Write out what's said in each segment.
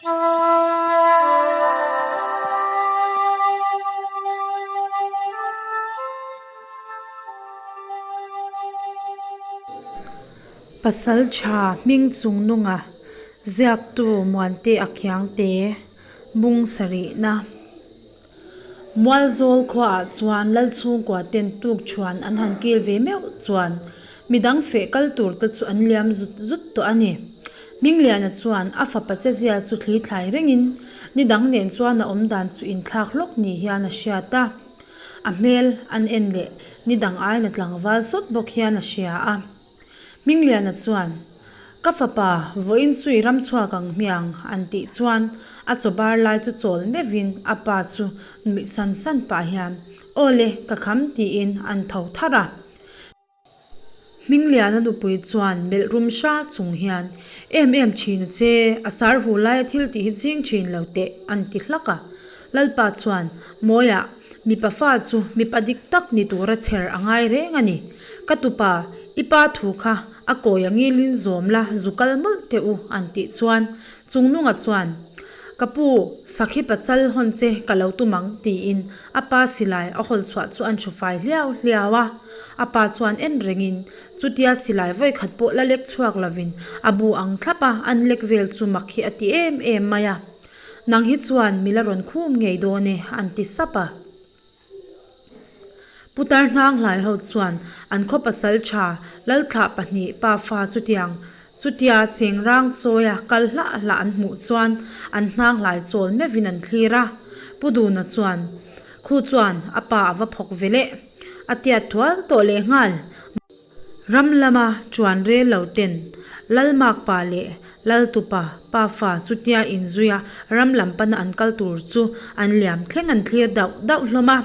Pasaltha Hmingchungnunga ziaktu Muantea Khiangte bung sarihna. Mualzawl khuaah chuan Lalchhungkua ten tukṭhuan an han kil ve meuh chuan midang feh kal tur te chu an liam zut zut tawh a ni. Hmingliana chuan a fapa chezia chu thli thlai rengin nidang nen chuan a awmdan chu inthlak hlawk ni hian a hriat a. A hmel an en leh nidang aiin a tlangval sawt bawk hian a hria a. Hmingliana chuan, Ka fapa, vawiin chu i ram chhuak ang hmiang, an tih chuan a chaw bar lai chu chawl meuhin a pa chu nuih san san pah hian, Aw le, ka kham tiin an tho tharh a. Hmingliana nupui chuan melh rum hra chung hian, Em em thin a che, a sar hu laia thil tih hi ching thin lo teh, an ti hlak a. Lalpa chuan, Mawiah, mipa fa chu mipa dik tak ni tura chher a ngai reng a ni. Ka tupa, i pa thu kha a kawi a ngilin zawm la, zu kal mawlh teh u, an tih chuan Chungnunga chuan, Ka pu, sakhi pachal hawn che ka lo tum ang, tiin a pa silai a hawl chhuah chu an hru fai hliau hliau a. A pa chuan en rengin, chutia silai vawikhat pawh la lek chhuak lovin a bu ang thlap a, an lek vel chu mak hi a ti em em mai a. Nang hi chuan mi la rawn khum ngei dawn e, an ti sap a. Putar hnang hlai ho chuan an khaw pasal tha Lalthlah pahnih pafa chutiang chutia chengrang chawia kal hlah hlah an hmuh chuan an hnang hlai chawl meuhin an thlir a. Pu Duna chuan khu chuan a pa a va phawk ve leh. A tiat thual tawh lehnghal. Ram lama chuan rel lo ten Lalmakpa leh Laltupa pafa chutia inzuia ram lam pana an kal tur chu an liam thleng an thlir dauh dauh hlawm a.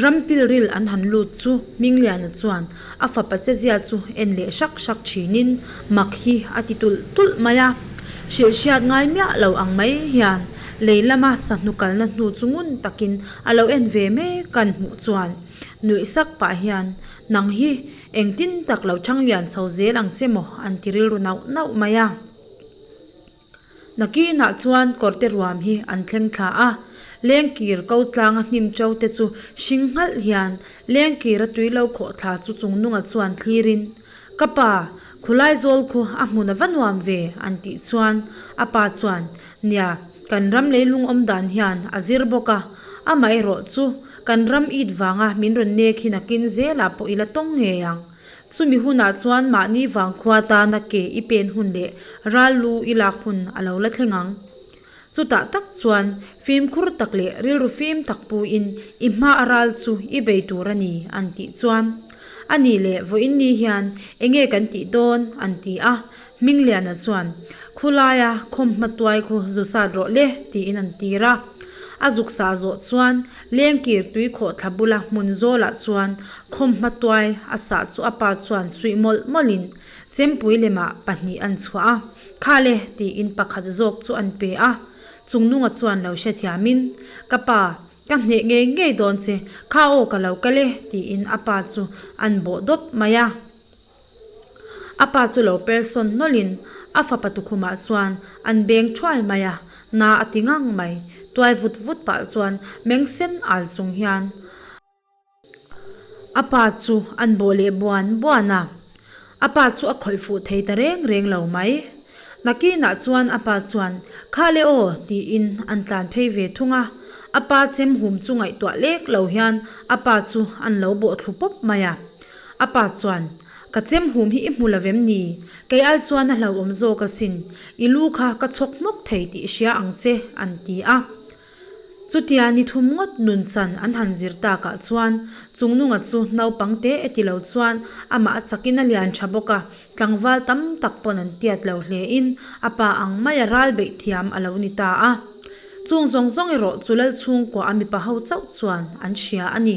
Ram pilril an han lut chu Hmingliana chuan a fapa chezia chu en leh hrak hrak thinin mak hi a ti tulh tulh mai a. Hrilh hriat ngai miah lo ang mai hian lei lama sahnu kalna hnu chu ngun takin a lo en ve mek kan hmuh chuan nuih sak pah hian Nang hi engtin tak lo chhang lian chho zel ang che maw? an ti rilru nauh nauh mai a. Nakinah chuan kawrte ruam hi an thleng thla a, lengkir ko tlanga hnim to te chu hring nghalh hian lengkira tui lo khawh thla chu chungnunga chuan thlirin, Ka pa, khulai zawl khu a hmun a va nuam ve, an tih chuan a pa chuan, Nia, kan ram leilung awm dan hian a zir bawk a, amaherawh chu Kan ram it vanga min rawn nek hi nakin zelah pawh i la tawng ngei ang. Chumi hunah chuan mahni vangkhua tana ke i pen hun leh ral lu i lak hun a lo la thleng ang. Chutah tak chuan fimkhur tak leh rilru fim tak puin i hma a ral chu i bei tur a ni an tih chuan, A nih leh vawiin ni hian enge kan tih dawn? an ti a. Hmingliana chuan, Khulaia khawmhma tuai khu zu sat rawh le, tiin an tir a. A zuk sah zawh chuan lengkir tui khawh thla bula hmun zawlah chuan khawmhma tuai a sah chu a pa chuan suih mawlh mawlhin chempui lemah pahnih an chhuah a, Kha le, tiin pakhat zawk chu an pe a. Chungnunga chuan lo hrethiamin, Ka pa, ka hneh ngei ngei dawn che, kha aw ka lo kal e, tiin a pa chu an bawh dawp mai a. A pa chu lo per sawn nawlhin a fapa tukhumah chuan an beng thuai mai a, na a ti ngang mai. Tuai vut vut pah chuan meng sen al chung hian a pa chu an bawh leh buan buan a, a pa chu a khawih fuh thei ta reng reng lo mai. Nakinah chuan a pa chuan, Kha le aw, tiin an tlan phei ve thung a. A pa chem hum chu ngaihtuah lek lo hian a pa chu an lo bawh thlu pawp mai a. A pa chuan, Ka chem hum hi i hmu lo vem ni? Kei ai chuan a hlauhawm zawk asin. I lu kha ka chhawk hmawk thei tih hria ang che, an ti a. Chutia ni thum ngawt nun chan an han zir takah chuan Chungnunga chu naupang te e ti lo chuan amah a chakin a lian tha bawk a, tlangval tam tak pawn an tiat lo hlein a pa ang maia ral beih thiam a lo ni ta a. Chung zawng zawng erawh chu lal chhungkua a mipa ho chauh chuan an hria a ni.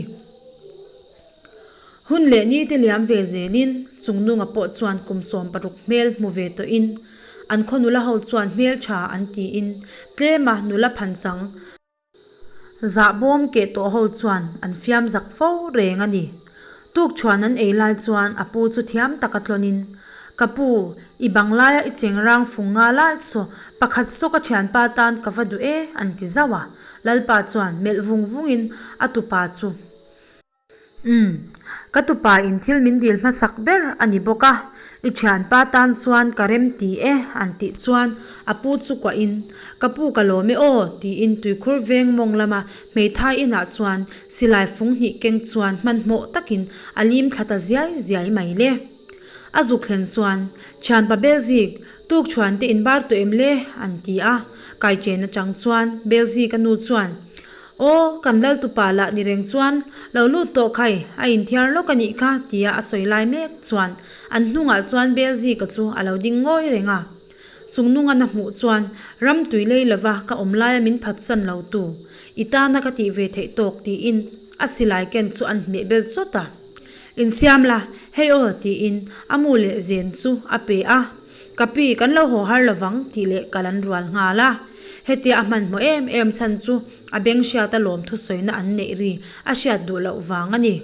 Hun leh ni te liam ve zelin Chungnunga pawh chuan kum 16 hmel hmu ve tawhin an khaw nula ho chuan hmel tha an tiin tlema nula phanchang zahbawm keh tawh ho chuan an fiam zak fo reng a ni. Tukchhuan an ei lai chuan a pu chu thiam taka tlawnin, Ka pu, i banglaia i chengrang fung nga lai saw, pakhat saw ka thianpa tan ka va duh e, an ti zauh a. Lalpa chuan melh vung vungin a tupa chu. Umm, ka tupa in thil min dil hmasak ber a ni bawk a, i thianpa tan chuan ka rem ti e an tih chuan a pu chu kuahin, Ka pu ka lawm e aw tiin tuikhur veng mawng lama hmeithai inah chuan silai fung hnih keng chuan hmanhmawh takin a lim thla ta ziai ziai mai le. A zuk thlen chuan, Thianpa Belzik, tuk chhuan te in bar tawh em le? an ti a. Kaichen atang chuan Belzika nu chuan, Aw, kan lal tupa lah ni reng chuan lo lut tawh khai, a inthiar lawk a nih kha, tia a sawi lai mek chuan an hnungah chuan Belzika chu a lo ding ngawi reng a. Chungnunga na hmuh chuan ram tui lei lova ka awm laia min phatsan lo tu, i tana ka tih ve theih tawk tiin a silai ken chu an hmeh bel chawt a. Insiam la, hei aw tiin a mu leh zen chu a pe a. Ka pi, kan lo haw har lovang tih leh kal an rual nghal a. Hetia a hmanhmawh em em chhan chu a beng hriata lawmthusawina an neih ri a hriat duh loh vang a ni.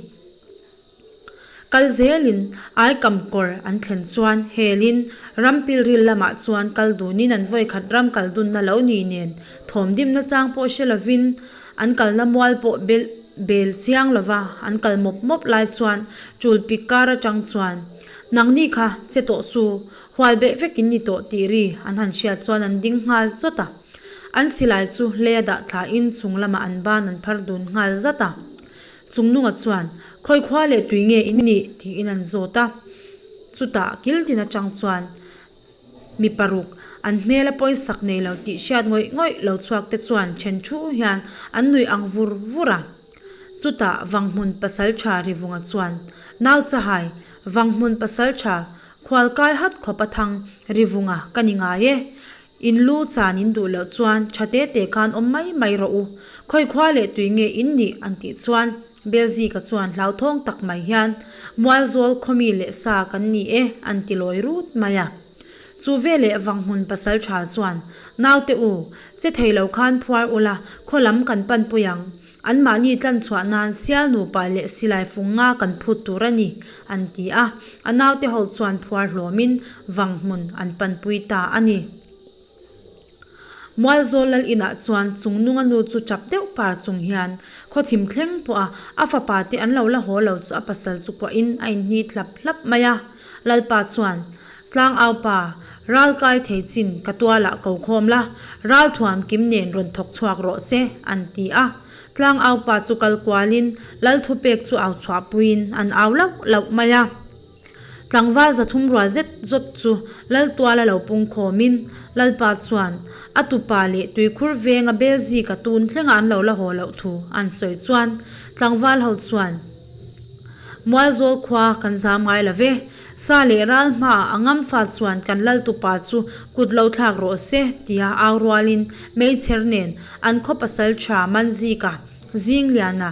Kal zelin Aikam kawr an thlen chuan helin ram pilril lamah chuan kal dunin an vawikhat ram kal dunna lo ni nen thawm dimna chang pawh hre lovin an kalna mual pawh belh bel chiang lova an kal mawp mawp lai chuan tul pik kar atang chuan Nangni kha che tawh su, hual beh vek in ni tawh tih ri an han hriat chuan an ding nghal chawt a. An silai chu hlei a dah thlain chung lamah an ban an phar dun nghal zat a. Chungnunga chuan, Khawi khua leh tui nge in nih? tiin an zawt a. Chutah kiltin atang chuan mi paruk, an hmela pawisak nei lo tih hriat ngawih ngawih lo chhuak te chuan then thu hian an nuih ang vur vur a. Chutah Vanghmun Pasaltha Rivunga chuan, Nau Chahai, Vanghmun Pasaltha, khualkai hat khawp a thang Rivunga ka ni ngai e. In lu chan in duh loh chuan tha te te khan awm mai mai rawh u. Khawi khua leh tui nge in nih an tih chuan Belzika chuan hlauthawng tak mai hian Mualzawl khawmi leh sa kan ni e an ti lawi rut mai a. Chu veleh Vanghmun pasaltha chuan Naute u, che thei lo khan phuar ula khaw lam kan panpui ang. Anmahni tlanchhuah nan sial nupa leh silai fung nga kan phut tur a ni, an ti a. A naute ho chuan phuar hlawmin Vanghmun an panpui ta a ni. Mualzawl lal inah chuan Chungnunga nu chu tap deuh par chung hian khawthim thleng pawha a fapa te an lo la haw lo chu a pasal chu kuahin a inhnit hlap hlap mai a. Lalpa chuan, Tlangaupa, ral kai thei chin ka tualah ko khawm la, ral thuam kim nen rawn thawk chhuak rawh se, an ti a. Tlangaupa chu kal kualin lal thupek chu au chhuahpuiin an au lauh lauh mai a. Tlangval zathum rual zet zawt chu lal tuala lo pung khawmin Lalpa chuan a tupa leh tuikhur venga Belzika tun thlenga an lo la haw loh thu an sawi chuan tlangval ho chuan Mualzawl khua kan zam ngai lo ve. Sa leh ral hmaah a ngamfa chuan kan lal tupa chu kut lo thlak rawh se tia au rualin meichher nen an khaw pasal tha Manzika, Zingliana,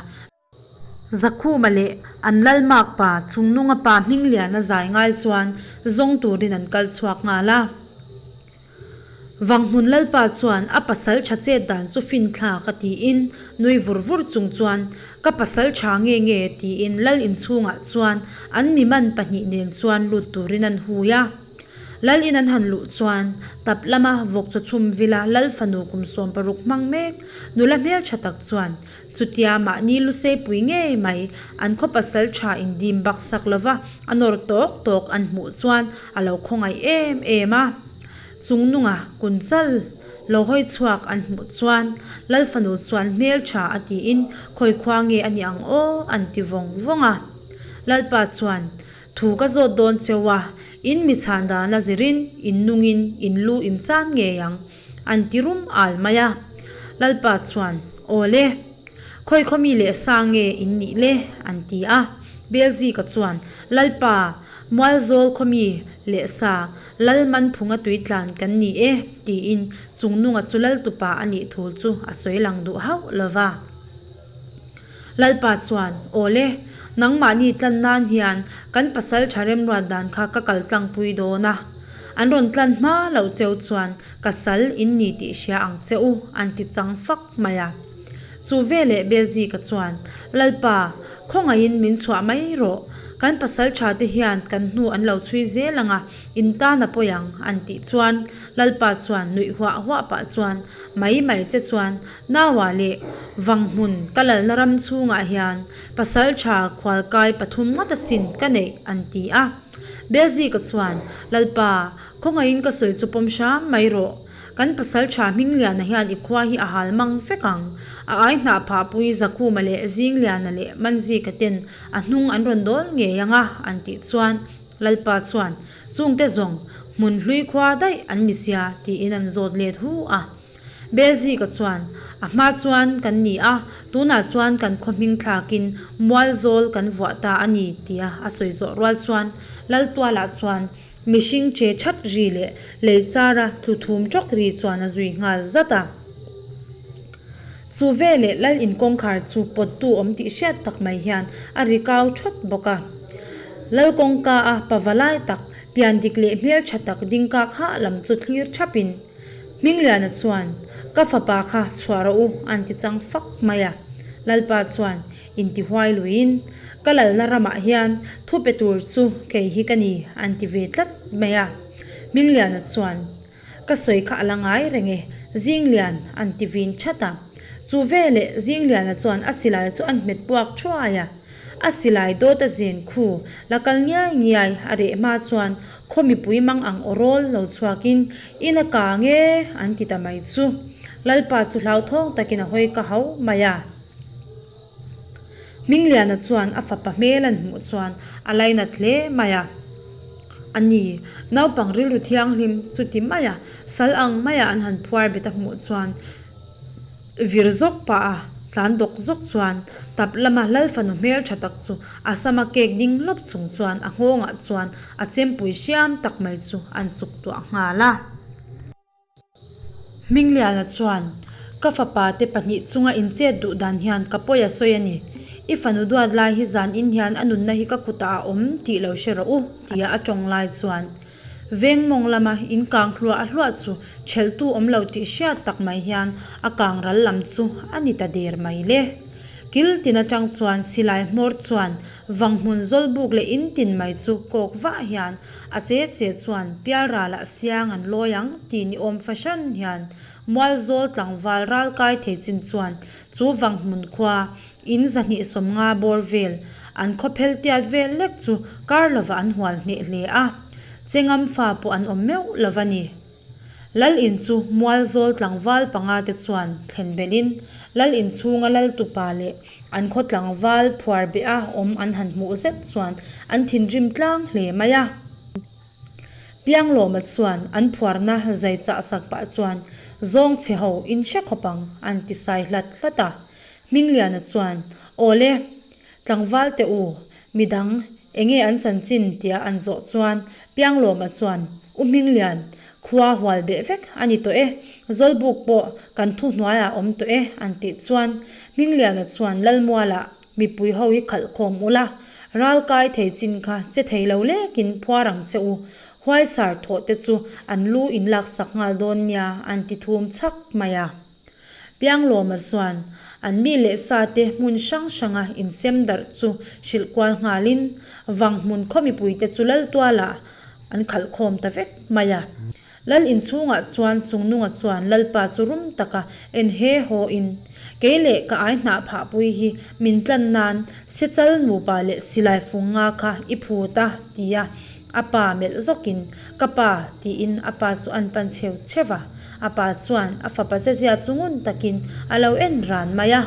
Zakhuma leh an lal makpa Chungnunga pa Hmingliana zai ngai chuan zawng turin an kal chhuak nghal a. Vanghmun Lalpa chuan a pasal tha chet dan chu finthlak a tiin nui vur vur chung chuan ka pasal tha nge nge tiin lal inchhungah chuan an mi man pahnih nen chuan lut turin an hui a. Lal in an han luh chuan tap lama vawk chaw chhum vila lal fanu kum 16 hmang mek nula hmeltha tak chuan Chutia mahni luseipui ngei mai an khaw pasal tha indim baksak lova a nawr tawk tawk an hmuh chuan a lo khawngaih em em a. Chungnunga kun chal lo hawi chhuak an hmuh chuan Lal fanu chuan hmel tha a tiin khawi khua nge a ni ang aw an ti vawng vawng a. Lalpa chuan thu ka zawt dawn cheu a, in mi chhan dan a zirin in nungin in lu in chan ngei ang. An ti rum al mai a. Lalpa chuan, Aw le, khawi khawmi leh sa nge in nih le? an ti a. Belzika chuan, Lalpa, Mualzawl khawmi leh sa, Lal Manphunga tuitlan kan ni e, tiin Chungnunga chu Laltupa a nih thu chu a sawi lang duh hauh lo va. Lalpa chuan, Aw le, nangmahni tlan nan hian kan pasal tha remruat dan kha ka kal tlangpui dawn a. An rawn tlan hma loh cheu chuan ka sal in ni tih hria ang che u, an ti chang fak mai a. Chu veleh Belzika chuan, Lalpa, khawngaihin min chhuah mai rawh. Kan pasalṭha te hian kan hnu an lo chhui zel ang a, in tan a pawi ang, an tih chuan Lalpa chuan nuih huah huah pah chuan mai mai che chuan Naua leh Vanghmun ka lalna ram chhungah hian pasalṭha khualkai pathum ngawt asin ka neih, an ti a. Belzika chuan Lalpa, khawngaihin ka sawi chu pawm hram mai rawh. Kan pasalṭha Hmingliana hian i khua hi a hal mang vek ang. A ai hnah phahpui Zakhuma leh Zingliana leh Manzika ten a hnung an rawn dawl ngei ang a, an tih chuan Lalpa chuan, Chungte zawng, hmun hlui khua daih an ni sia, tiin an zawt let hu a. Belzika chuan, A hma chuan kan ni a, tunah chuan kan khaw hming thlakin Mualzawl kan vuah ta a ni, tia a sawi zawh rual chuan Laltualah chuan mihring che that ri leh lei chara tlu thum tawk ri chuan a zui nghal zat a. Chu veleh Lal in kawngkhar chu pawttu awm tih hriat tak mai hian a ri kau thawt bawk a. Lal kawngka a pava lai tak, pian dik leh hmel tha tak ding kak hah lam chu thlir thap in Hmingliana chuan, Ka fapa kha chhuah rawh u an ti chang fak mai a. Lalpa chuan intihuai luiin, Ka lalna ramah hian thu pe tur chu kei hi ka ni an ti ve tlat mai a. Hmingliana chuan, Ka sawi kha a la ngai reng e, Zinglian an ti vin that a. Chu veleh Zingliana chuan a silai chu an hmet puak thuai a. A silai dawt a zen khu la kal ngiai ngiai a reh hma chuan khaw mipui mang ang aw rawl lo chhuakin in a kang e an ti ta mai chu. Lalpa chu hlauthawng takin a hawi ka hau mai a. Hmingliana chuan a fapa hmel an hmuh chuan a lainat hle mai a. A ni, naupang rilru thianghlim chuti maia sal ang maia an han phuar bet a hmuh chuan vir zawk pah a tlan dawk zawk chuan tap lama Lal fanu hmel tha tak chu a sama cake ding lawp chung chuan a nghawngah chuan a chempui hriam tak mai chu an chuk tuah nghal a. Hmingliana chuan, Ka fapa te pahnih chunga inchet duh dan hian ka pawi a sawi a ni. I fanu duat lai hi zan in hian a nunna hi ka kutah a awm tih lo hre rawh u, tia a tawng lai chuan veng mawng lama in kang hluah hluah chu thelhtu awm lo tih hriat tak mai hian a kang ral lam chu a ni ta der mai le. Kil tin atang chuan silai hmawr chuan vanghmun zawlbuk leh in tin mai chu kawk vah hian A che che chuan pialralah siang an lawi ang tih ni awm fahran hian Mualzawl tlangval ral kai thei chin chuan chu Vanghmun khua in 250 bawr vel an khaw phel tiat vel lek chu kar lovah an hual hneh hle a, Chengam fa pawh an awm meuh lo va ni. Lal in chu Mualzawl tlangval panga te chuan thlen belhin Lal in chhunga Lal tupa leh an khaw tlangval phuar beh a awm an han hmuh zet chuan an thinrim tlang hle mai a. Pianglawma chuan an phuarna zai chah sak pah chuan zawng chhe ho in hre khawp ang an ti sai hlat hlat a. Hmingliana chuan, Awle, tlangval te u, Midang, enge an chanchin tia an zawh chuan Pianglawma chuan, U Hminglian, khua hual beh vek a ni tawh e, Zawlbuk pawh kan thuhnuaiah a awm tawh e an tih chuan Hmingliana chuan Lalmualah mipui ho hi khalh khawm ula, ral kai thei chin kha che thei lo lekin phuar ang che u, huaisar thawh te chu an lu in laksak nghal dawn nia an ti thum chhak mai a. Pianglawma chuan an mi leh sate hmun hrang hranga insem darh chu hrilh kual nghalin Vanghmun khaw mipuite chu Laltualah an khalh khawm ta vek mai a. Lal inchhungah chuan Chungnunga chuan Lalpa chu rum taka en he haw in, Kei leh ka ai hnah phahpui hi min tlan nan Sechal nupa leh silai fung nga kha i phut a tia A pa melh zawkin, Ka pa, tiin a pa chu an pan chheu chheu a. A pa chuan a fapa zezia chu ngun takin a lo en ran mai a.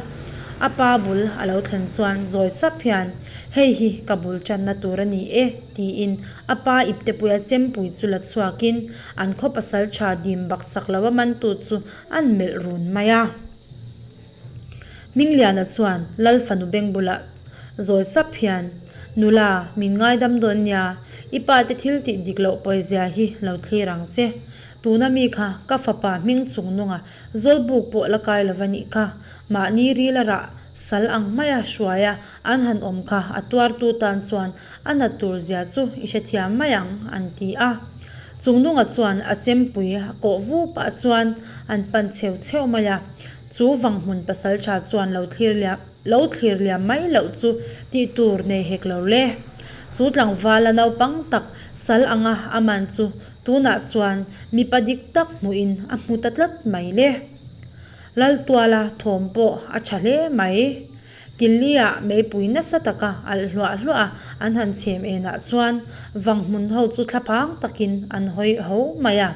A pa bul a lo thlen chuan zawi sap hian, Hei hi ka bul tanna tur a ni e, tiin a pa iptepuia chempui chu la chhuakin an khaw pasal tha dim baksak lo a mantu chu an melh run mai a. Hmingliana chuan Lal fanu beng bulah zawi sap hian, Nula, min ngaidam dawn nia, i pa te thil tih dik loh pawizia hi lo thlir ang che. Tuna mi kha ka fapa hming chung nunga zawlbuk pawh la kai lova nih kha, mahni rila rah sal ang maia hruaia an han awm kha a tuartu tan chuan a nat tur zia chu i hrethiam mai ang, an ti a. Chungnunga chuan a chempui a kawh vu pah chuan an pan chheu chheu mai a. Chu Vanghmun pasaltha chuan lo thlir liam lo thlir liam mai loh chu tih tur nei hek lo le. Chu tlangvala naupang tak sal anga a man chu tunah chuan mipa dik tak hmuhin a hmu ta tlat mai le. Laltuala thawm pawh a tha hle mai. Killi-ah meipui nasa taka alh hluah hluah a an han chhem enah chuan Vanghmun ho chu thlaphang takin an hawi ho mai a.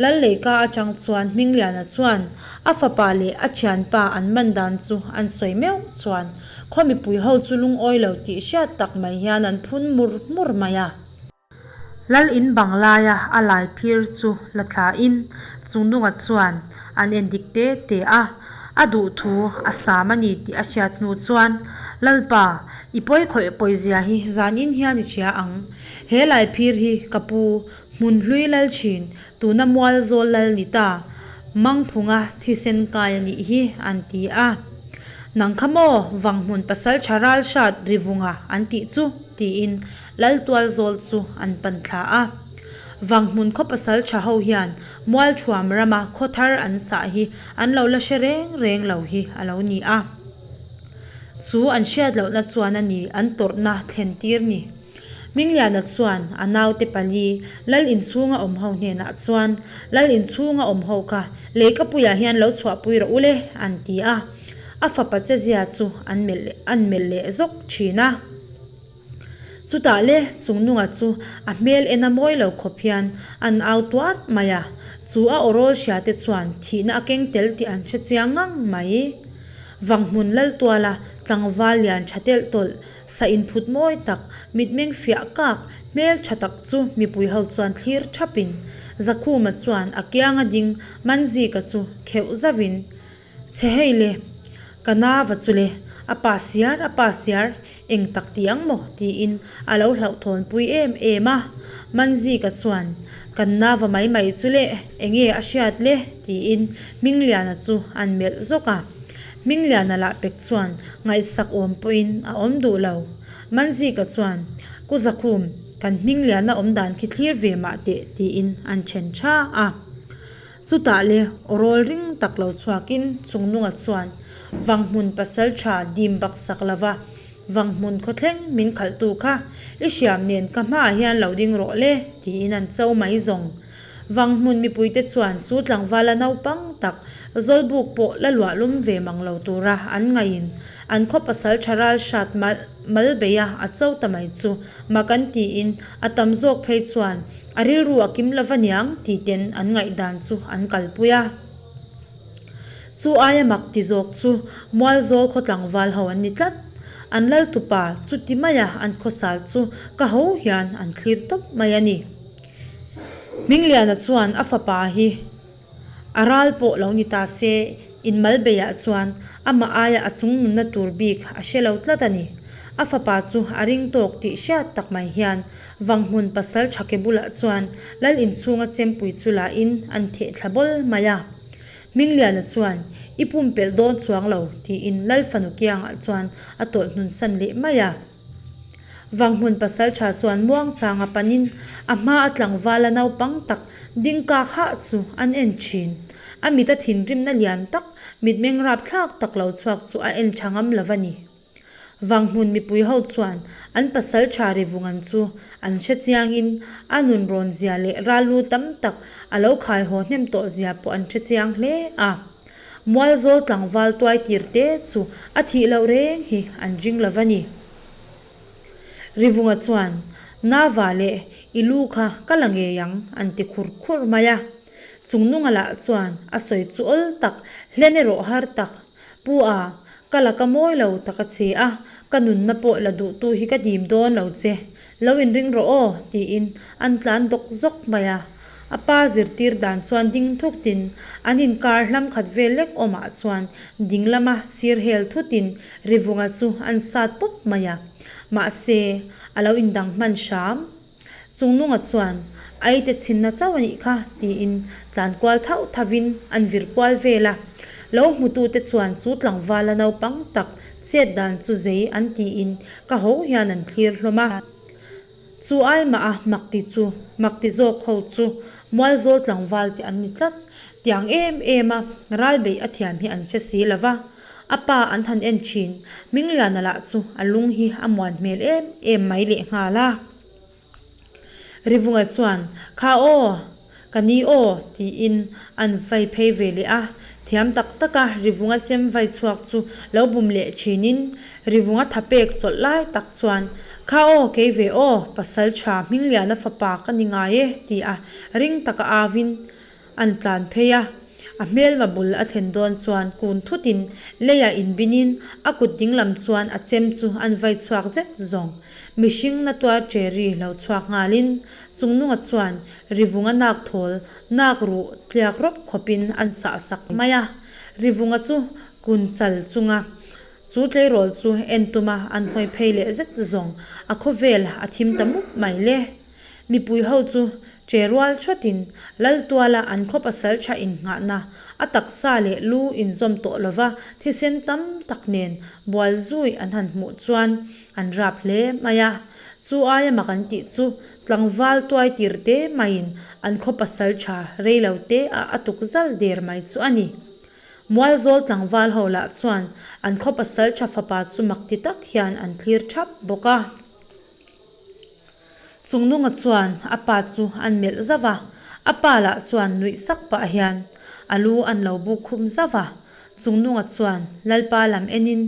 Lal leika atang chuan Hmingliana chuan a fapa leh a thianpa an man dan chu an sawi meuh chuan khaw mipui ho chu lungawi lo tih hriat tak mai hian an phun mur mur mai a. Lal in bang laia a lai phir chu la thlain Chungnunga chuan an en dik te te a, a duh thu a sam a ni tih a hriat hnu chuan, Lalpa, i pawi khawih pawizia hi zanin hian i hria ang. He lai phir hi ka pu Hmunhlui lal thin, tuna Mualzawl lal ni ta, Mangphunga thisen kai a nih hi, an ti a. Nang kha maw, Vanghmun pasaltha ralhrat Rivunga an tih chu, tiin Laltualzawl chu an pan thla a. Vanghmun khaw pasaltha ho hian Mualthuam rama khaw thar an sah hi an lo la hre reng reng lo hi a lo ni a. Chu an hriat lohna chuan a ni an tawrhna thlen tir ni. Hmingliana chuan a naute pali Lal inchhunga awm ho hnenah chuan, Lal inchhunga awm ho kha leikapuiah hian lo chhuahpui rawh u le, an ti a. A fapa chezia chu an melh an melh leh zawk thin a. Chutah le Chungnunga chu a hmel en a mawi lo khawp hian an au tuar mai a, chu a awrawl hria te chuan thihna a keng tel tih an hre chiang ngang mai. Vanghmun Laltuala tlangval lian tha telh tawlh, sa inphut mawi tak, mitmeng fiah kak, hmel tha tak chu mipui ho chuan thlir thapin Zakhuma chuan a kianga ding Manzika chu kheuh zauhin, Chhe hei le, ka nava chu le, a pa siar, a pa siar, eng tak ti ang maw? tiin a lo hlauhthawnpui em em a. Manzika chuan, Kan nava mai mai chu le, enge a hriat le? tiin Hmingliana chu an melh zawk a. Hmingliana lah pek chuan ngaihsak awm pawhin a awm duh lo. Manzika chuan, Ku Zakhum, kan Hmingliana awm dan khi thlir ve mah teh, tiin an then tha a. Chutah le awrawl ring tak lo chhuakin Chungnunga chuan Vanghmun pasaltha dim baksak lova Vanghmun khawthleng min khalhtu kha i hriam nen ka hmaah hian lo ding rawh le tiin an cho mai zawng. Vanghmun mipuite chuan chu tlangvala naupang tak Zawlbuk pawh la luah lum ve mang lo tura an ngaihin an khaw pasaltha ral hrat mal beia a cho ta mai chu mak an tiin a tam zawk phei chuan A rilru a kim lova niang ti ten an ngaihdan chu an kalpui a. Chu aia mak ti zawk chu Mualzawl khaw tlangval ho an ni tlat. An lal tupa chu ti maia an khawsal chu ka ho hian an thlir tawp mai a ni. Hmingliana chuan a fapa hi A ral pawh lo ni ta se, inmal beiah chuan amah aia a chung nunna tur bik a hre lo tlat a ni. A fapa chu a ring tawk tih hriat tak mai hian Vanghmun pasal Thake bulah chuan Lal inchhunga chempui chu la in an theh thla bawl mai a. Hmingliana chuan, I pumpelh dawn chuang lo, tiin Lal fanu kiangah chuan a tawlh hnun san leh mai a. Vanghmun pasaltha chuan muangchanga panin a hma a tlangvala naupang tak ding kak hah chu an en thin. A mita thinrimna lian tak, mitmeng rapthlak tak lo chhuak chu a en tha ngam lo va ni. Vanghmun mipui ho chuan an pasaltha Rivungan chu an hre chiangin a nunrawn zia leh rallu tam tak a lo khai haw hnem tawh zia pawh an hre chiang hle a. Mualzawl tlangval tuai tir te chu a thih loh reng hi an ring lo va ni. Rivunga chuan, Nava leh i lu kha ka la ngei ang an ti khur khur mai a. Chungnunga lah chuan a sawi chu awl tak, hlen erawh har tak, Pu a, ka la ka mawi lo tak a che a, ka nunna pawh la duhtu hi ka dim dawn lo che, lo inring rawh aw, tiin an tlan dawk zawk mai a. A pa zirtir dan chuan ding thutin an inkar hlam khat vel lek awmah chuan ding lama sir hel thutin Rivunga chu an sat pawp mai a. Mahse, a lo indang hman hram. Chungnunga chuan, Aite chhinna chauh a nih kha, tiin tlan kual thauh thauhin an vir kual vel a. Lo hmutute chuan chu tlangvala naupang tak chet dan chu zei an tiin ka ho hian an thlir hlawm a. Chu ai mah a mak ti chu mak ti zawk ho chu Mualzawl tlangval te an ni tlat. Tiang em em a ral beih a thiam hi an hre si lo va. A pa an han en thin. Hmingliana lah chu a lung hi a muan hmel em em mai lehnghal a. Rivunga chuan, Kha aw, ka ni aw, tiin an vai phei ve leh a. Thiam tak taka Rivunga chem vai chhuak chu lo bum leh thinin, Rivunga tha pek chawlh lai tak chuan, Kha aw, kei ve aw, pasal tha Hmingliana fapa ka ni ngai e, ti a ring taka auin An tlan phei a, a hmelma bul a thlen dawn chuan kun thutin leiah inbinin a kut dinglam chuan a chem chu an vai chhuak zet zawng. Mihring na tuar che ri lo chhuak nghalin Chungnunga chuan Rivunga nak thawl nak ruh tliak rawp khawpin an sah sak mai a, Rivunga chu kun chal chunga chu tleirawl chu en tuma an hawi phei leh zet zawng a khawvel a thim ta mup mai le. Mipui ho chu che rual thawtin Laltuala an khaw pasal tha innghahna, a taksa leh lu inzawm tawh lova thisen tam tak nen bual zui an han hmuh chuan an rap hle mai a. Chu aia mak an tih chu tlangval tuai tir te maiin an khaw pasal tha rei lo te ah a tuk zal der mai chu a ni. Mualzawl tlangval ho lah chuan an khaw pasal tha fapa chu mak ti tak hian an thlir thap bawk a. Chungnunga chuan a pa chu an melh zauh a, a pa lah chuan nuih sak pah hian a lu an lo buk khum zauh a. Chungnunga chuan Lalpa lam enin,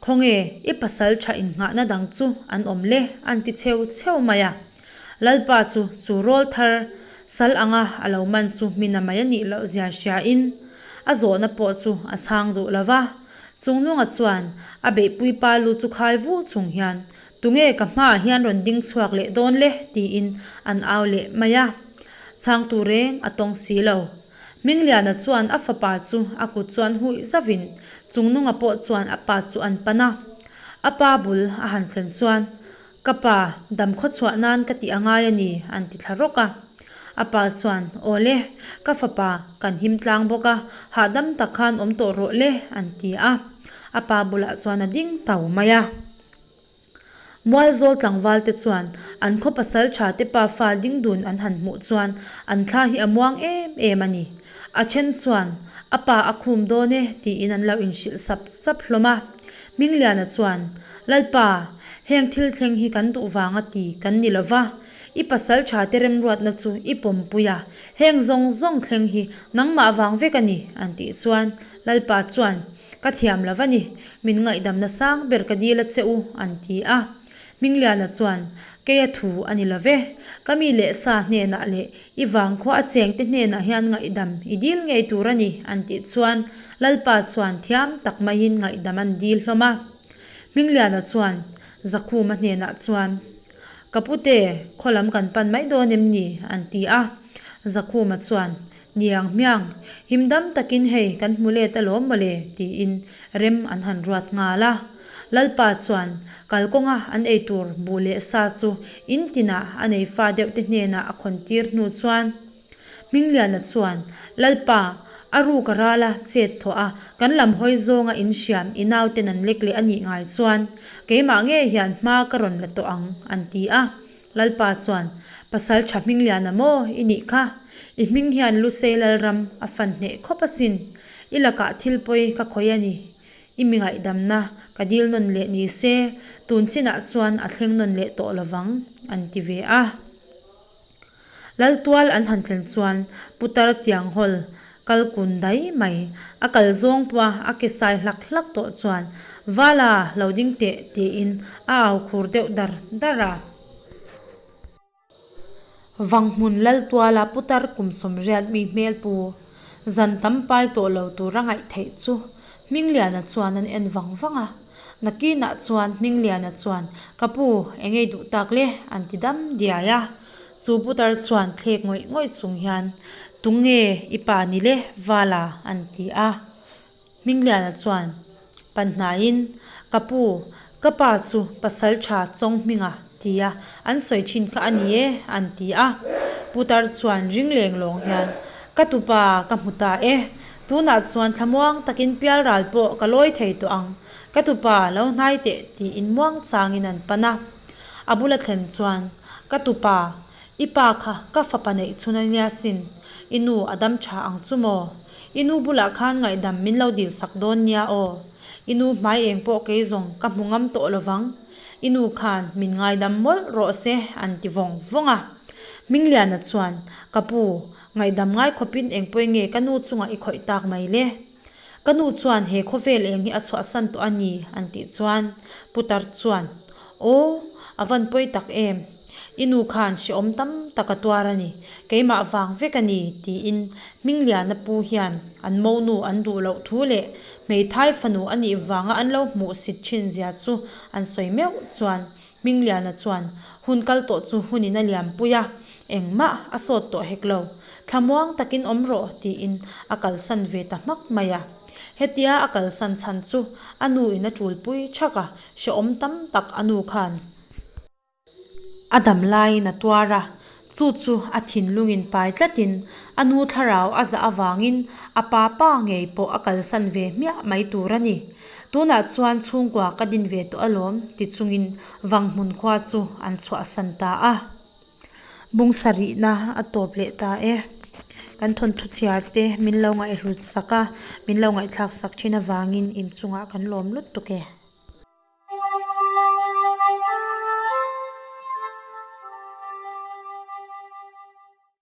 Khawnge i pasal tha innghahna dang chu an awm le? an ti cheu cheu mai a. Lalpa chu chu rawl thar sal anga a lo man chu mina mai a nih loh zia hriain a zawhna pawh chu a chhang duh lo va. Chungnunga chuan a beihpui pa lu chu khai vu chung hian Tunge ka hmaah hian rawn ding chhuak leh dawn le? tiin an au leh mai a. Chhangtu reng a tawng si lo. Hmingliana chuan a fapa chu a kut chuan huih zauhin Chungnunga pawh chuan a pa chu an pan a. A pa bul a han thlen chuan, Ka pa, dam khaw chhuah nan ka tih a ngai a ni, an ti thla rawk a. A pa chuan, Aw le, ka fapa, kan him tlang bawk a, hahdam tak khan awm tawh rawh le, an ti a. A pa bulah chuan a ding tau mai a. Mualzawl tlangvalte chuan an khaw pasal tha te pafa ding dun an han hmuh chuan an thla hi a muang em em a ni. A then chuan, A pa a khum dawn e, tiin an lo inhrilh sap sap hlawm a. Hmingliana chuan, Lalpa, heng thil thleng hi kan duh vanga ti kan ni lova, i pasal tha te remruatna chu i pawmpui a, heng zawng zawng thleng hi nangmah vang vek a ni, an tih chuan Lalpa chuan, Ka thiam lo va ni, min ngaihdamna sang ber ka dil a che u, an ti a. Hmingliana chuan, Kei a thu a ni lo ve, ka mi leh sa hnenah leh i vangkhua a chengte hnenah hian ngaihdam i dil ngei tur a ni, an tih chuan Lalpa chuan thiam tak maiin ngaihdam an dil hlawm a. Hmingliana chuan Zakhuma hnenah chuan, Ka pute, khaw lam kan pan mai dawn em ni? an ti a. Zakhuma chuan, Niang hmiang, him dam takin hei kan hmu let alawm mawle, tiin rem an han ruat nghal a. Lalpa chuan kalkawnga an ei tur buh leh sa chu in tinah a nei fa deuh te hnenah a khawn tir hnu chuan Hmingliana chuan, Lalpa, a ruk a ral a, chet thawh a, kan lam hawi zawnga in hriam i nauten an lek leh a nih ngai chuan keimah ngei hian hma ka rawn la tawh ang, an ti a. Lalpa chuan, Pasal tha Hmingliana maw i nih kha? I hming hian Lusei Lalram a fan hneh khawp asin. I lakah thil pawi ka khawih a ni. I mi ngaihdamna ka dil nawn leh ni se, tun chinah chuan a thleng nawn leh tawh lovang, an ti ve a. Laltual an han thlen chuan Putar Tianghawl kal kun dai mai. A kal zawng pawha a ke sai hlak hlak tawh chuan, Vala, lo ding teh, tiin a au khur deuh dar dar a. Vanghmun Laltuala putar kum 80 mi hmel pu, zan tam pai tawh lo tura ngaih theih chu Hmingliana chuan an en vang vang a. Nakinah chuan Hmingliana chuan, Ka pu, eng ei duh tak le? an ti dam diai a. Chu putar chuan thlek ngawih ngawih chung hian, Tunge i pa ni le, Vala? an ti a. Hmingliana chuan pan hnaiin, Ka pu, ka pa chu pasal tha chawng hminga tia an sawi thin kha a ni e, an ti a. Putar chuan ring leng lawng hian, Ka tupa ka hmu ta e, tunah chuan thlamuang takin pialral pawh ka lawi thei tawh ang, ka tupa lo hnai teh tiin muang changin an pan a. A bula thlen chuan, Ka tupa, i pa kha ka fapa neih chhun a nia sin, i nu a dam tha ang chu maw? I nu bulah khan ngaihdam min lo dil sak dawn nia aw. I nu hmai eng pawh kei zawng ka hmu ngam tawh lovang. I nu khan min ngaidam mawlh rawh se an ti vawng vawng a. Hmingliana chuan, Ka pu, ngaihdam ngai khawpin eng pawi nge ka nu chungah i khawih tak mai le? Ka nu chuan he khawvel eng hi a chhuahsan tawh a ni an tih chuan Putar chuan, Aw, a van pawi tak em! I nu khan hrehawm tam tak a tuar a ni, keimah vang vek a ni tiin Hmingliana pu hian an monu an duh loh thu leh hmeithai fanu a nih vanga an lo hmuhsit thin zia chu an sawi meuh chuan Hmingliana chuan hun kal tawh chu hunin a liampui a, engmah a sawt tawh hek lo. Thlamuang takin awm rawh tiin a kalsan ve ta hmak mai a. Hetia a kalsan chhan chu a nu in a tulpui thak a, hrehawm tam tak a nu khan a dam laiin a tuar a, chu chu a thinlungin pai tlatin a nu thlarau a zah avangin a pa pa ngei pawh a kalsan ve hmiah mai tur a ni. Tunah chuan chhungkua ka din ve tawh alawm ti chungin Vanghmun khua chu an chhuahsan ta a. Bung sarihna a tawp leh ta e. Kan thawnthu chhiar te min lo ngaihhlut sak a, min lo ngaihthlak sak thin avangin inchungah kan lawm lutuk e.